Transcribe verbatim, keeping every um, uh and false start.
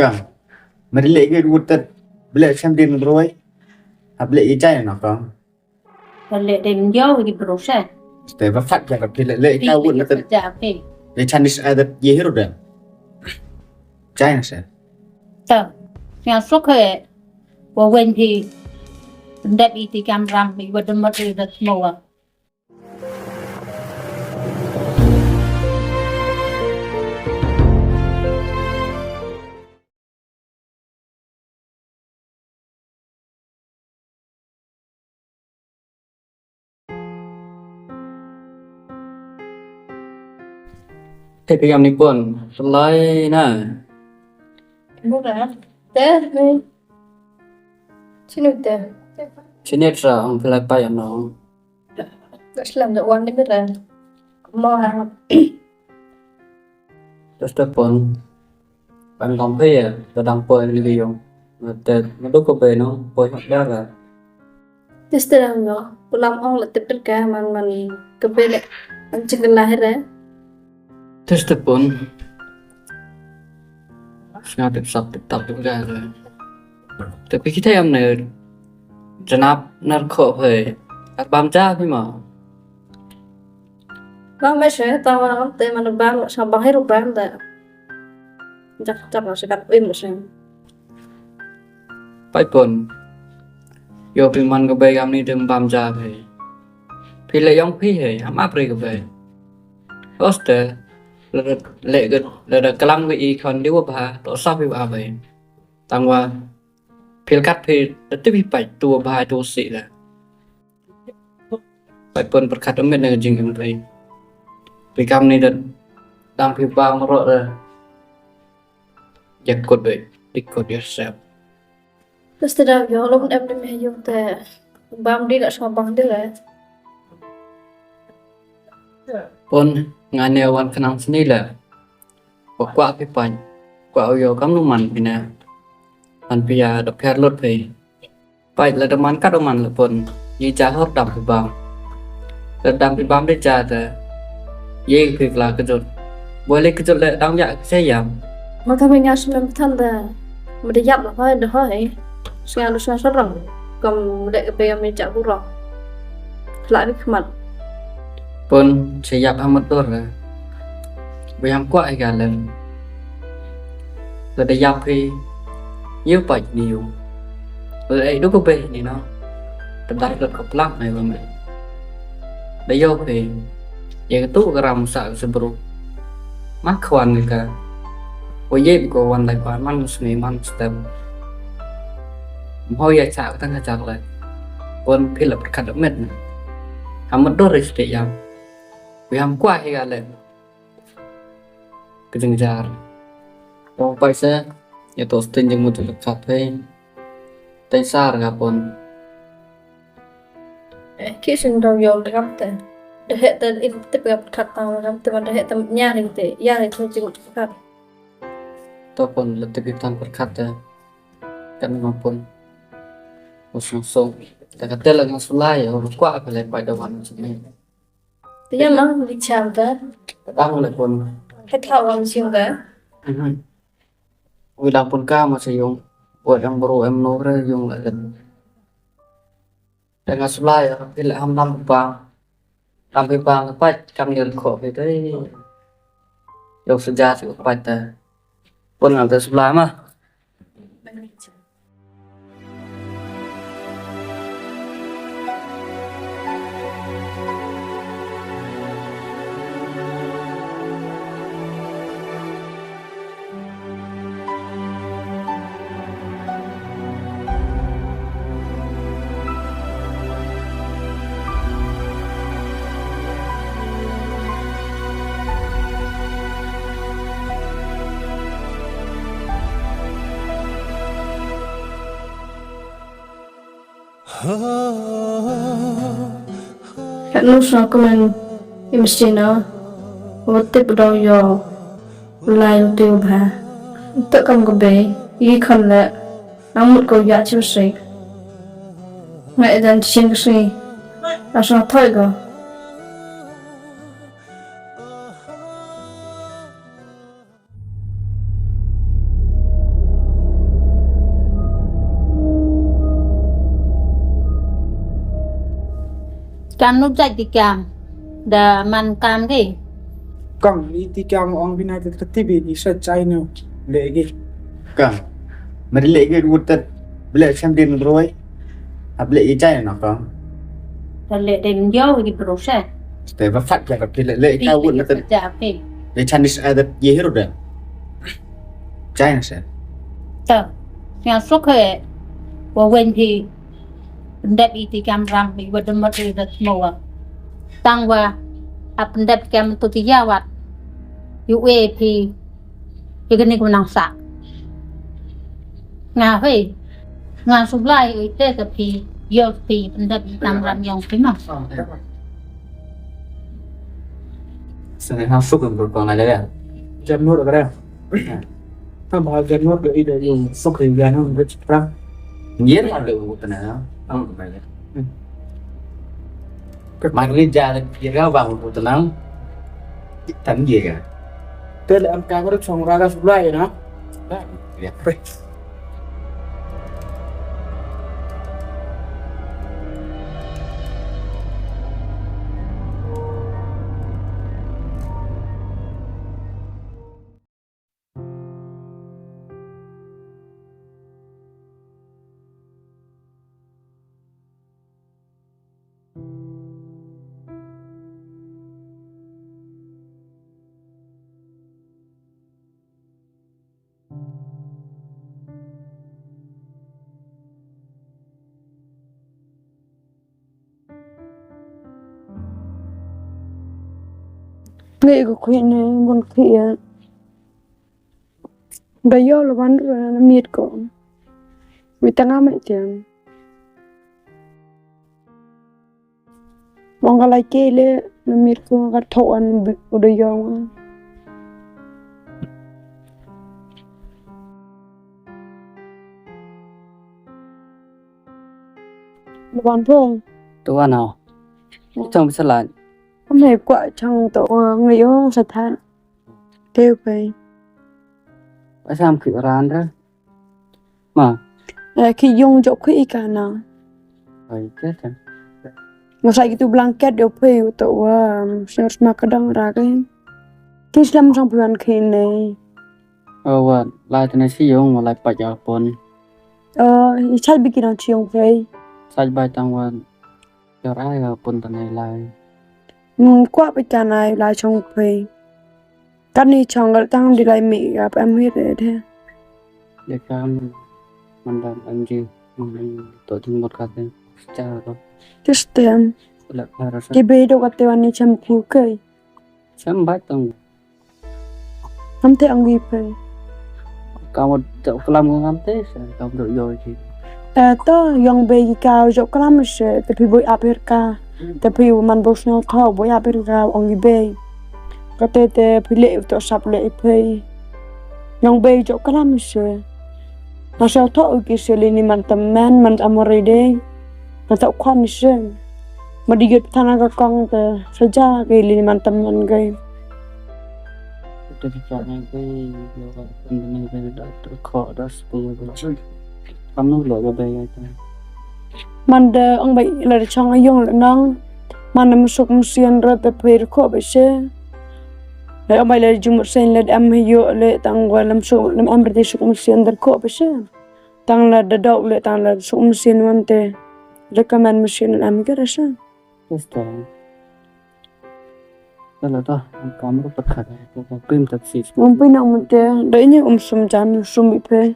Ka. Mari le ki wut tet. Bele chem din roi. Hap le i chai no ka. Bele din yo ki bro se. Ste ba fat ja ka phi le le ka wut tet. Ja phi. Le Chinese adat ye hiru da. Chai na se. Ta. Nga sok he. Wa wen phi. Ndep i ti kam ram phi wa dum mot i dat mo wa. Te phi kam ni pon, lai na. Mura. Te, ni. Chinu te. Chinu tra, ang phi lai pa ya no. Taslam da wan ni mira. Mo ha. Tes te pon. Ban dang phi ya, te dang poi ni yung. Te, ma du ko be no, poi hok da la. Tes te dang yo, pulam ong la tip ka man man ke be le. An chik la hera. Tes te pon. Snga tip sap tip tap tip ga. Te phi kita yam ne. Janap nar kho phi. Ar bam ja phi ma. Bam me se, ta wa te man bam, sa bam hiru bam da. Jak, jak, sa kat im se. Pai pon. Yo phi man ka bei kam ni dem bam ja phi. Phi le yong phi he, ham ap re ka bei. Oste, le, le, le, le kalang ka i khon di wa bha, to sa phi wa bei. Tang wa, phi le kat phi, da ti phi pai, tu wa bha, tu si le. Pai pon pyrkhat amit na ka jingim phi. Phi kam ni da dang phi bam ro da. Ya kut be, di kut yourself. Terus te da yo lom em ni me yung te bam di da sa bam di le. Pon nga ne wan khnang sini le. Wa kwah phi pan. Kwah u yo kam nu man phi ne. Man phi ya da phiar lut phi. Pait la da man kat u man la pon. Yi ja hor dam phi bam. La dam phi bam de ja te. Ye phi kla kjut. Boi le kjut le dang ya se yam. Ma ka me nga sum than da. Ma de yap la hoi da hoi. Sia lu sia sarang. Kam de ke pe me ja burong. Kla ni khmat. Pon se yap hamat dur. Boi ham kwah i ka lem. La da yap phi. Yu pait ni yu. La ei du ko be ni no. Te dai dot ko plak nai wa me. Da yo phi. Ye ka tu ka ram sa ka se bru. Ma khwan ka. Wa ye ko wan lai pa man sngi man stem. Mho ya cha ka tang ka chak lai. Pon phi la pyrkhat met. Hamat dur ri ste yam. Wi ham kwah hi ka le. Ka jingjar. Ong pai se, ya to sting jingmut ka khat phi. Tei sar ka pon. Eh, ki sing dau yol de kam te. De he te in tip ka khat tang kam te, man de he te nya ri te, ya ri te jingmut ka khat. To pon le tip tang ka khat te. Kan ma pon. Usung song. Ta ka te la nga sulai, o kwah ka le pai da wan sini. Te ya ma, di cham te. Dang le pon. He thaw wan siung te. Mhm. Wi dang pon ka ma se yung. Wa dang bru em no re yung le. Dang a sulai, phi le ham dam pa. Dam phi pa ka pait, kam yel kho phi te. Yo se ja se pait te. Pon ngal te sulai ma. Kat nu sa ko man i mesti na, wa tip dau yo, lai u te u bha. Te kam ko be, i khan le, nang mut ko ya chi sek. Nga e dan chin ko si, a sa thoi ko. Kam nu jait di kam. Da man kam ki. Kong, i ti kam ong bina te ti bi i sa chai nu. Le ki. Kong. Mari le ki wut tet. Ble cham din roi. Ap le i chai no kong. Da le den yo ki bro se. Te ba fat ja ka pi le le ka wut tet. Ja pi. Le Chinese adat ye hiru da. Chai na se. Ta. Nga suk he. Wa wen hi. Pyndep i ti kam ram i wa dam mat i da smowa. Tang wa ap pyndep kam tu ti ya wat. Yu e phi. I kani ko nang sa. Nga hei. Nga sublai i te ka phi. Yo phi pyndep i kam ram yong phi ma. Sa ne ha suk ko ko na le ya. Jam nur ka. Tam ba jam nur ka i da yung suk i ya no. Ngier ma le u tana. Mar li ja le ya ga bang u tana. Tan ye ga. Te le am ka ko chong ra ga sublai na. Ya. Ngi ko khwi ne, bun khwi ya. Da yo lo ban ru na miet ko. Mi tanga me tiang. Mong ka lai ke le, na miet ko ka tho an u da yo nga. Lo ban ru. Tu an ho. Chong salat. Ame kwa chang to, ngi yo sa than. Te u pei. Ba sam ki ran ra. Ma. Eh, ki yung jok ki i ka na. Ai, ke ta. Nga sa ki tu blanket yo pei u to wa, sñiaw sma ka dang ra ke. Ki slam sang puan ki ne. O wa, lai tane si yung, wa lai pat ya pon. O, i chai bi ki nang chi yung pei. Chai bai tang wa. Yor ai ga pun tane lai. Nung kwah peit ka nai lai chong pei. Kan ni chong gal tang di lai mi ga pem hi re de. De kam mandam anji, mandam to jing mot ka te. Cha ko. Just tem. La ka rasa. Ki be do ka te wan ni cham ku kai. Cham bai tong. Ngam te ong i pei. Kam wa jok klam ko ngam te, sa kam do yo ki. Eh, to, yong bei ki ka jok klam se, te phi boi ap her ka. Te phi man bo sñiaw tho, boi ap her ka, ong i bei. Ka te te phi le to sap le i pei. Yong bei jok klam se. Nga sa tho u ki se le ni man tam man, man tam re de. Nga tho khwan ni se. Ma di yut thana ka kong te, sa ja ke le ni man tam man ke. Te sa ja ne ke, yo ka pun ne ke da to kho da spu ko. Kam nu lo ka bei ka te. Man de ong bai le chong ayong le nong. Man de masuk msian re te phi re kho be se. Le ong bai le jumut sen le em yo le tang wa le masuk le em re te suk msian de kho be se. Tang la da dok le tang la suk machine wan te. Recommend machine am ke rasa. Yes, ta. Dala ta, kam ru pat khat, ta pim tak sis. Ngam pina mun te, da ini um sum jan, sum bi pei.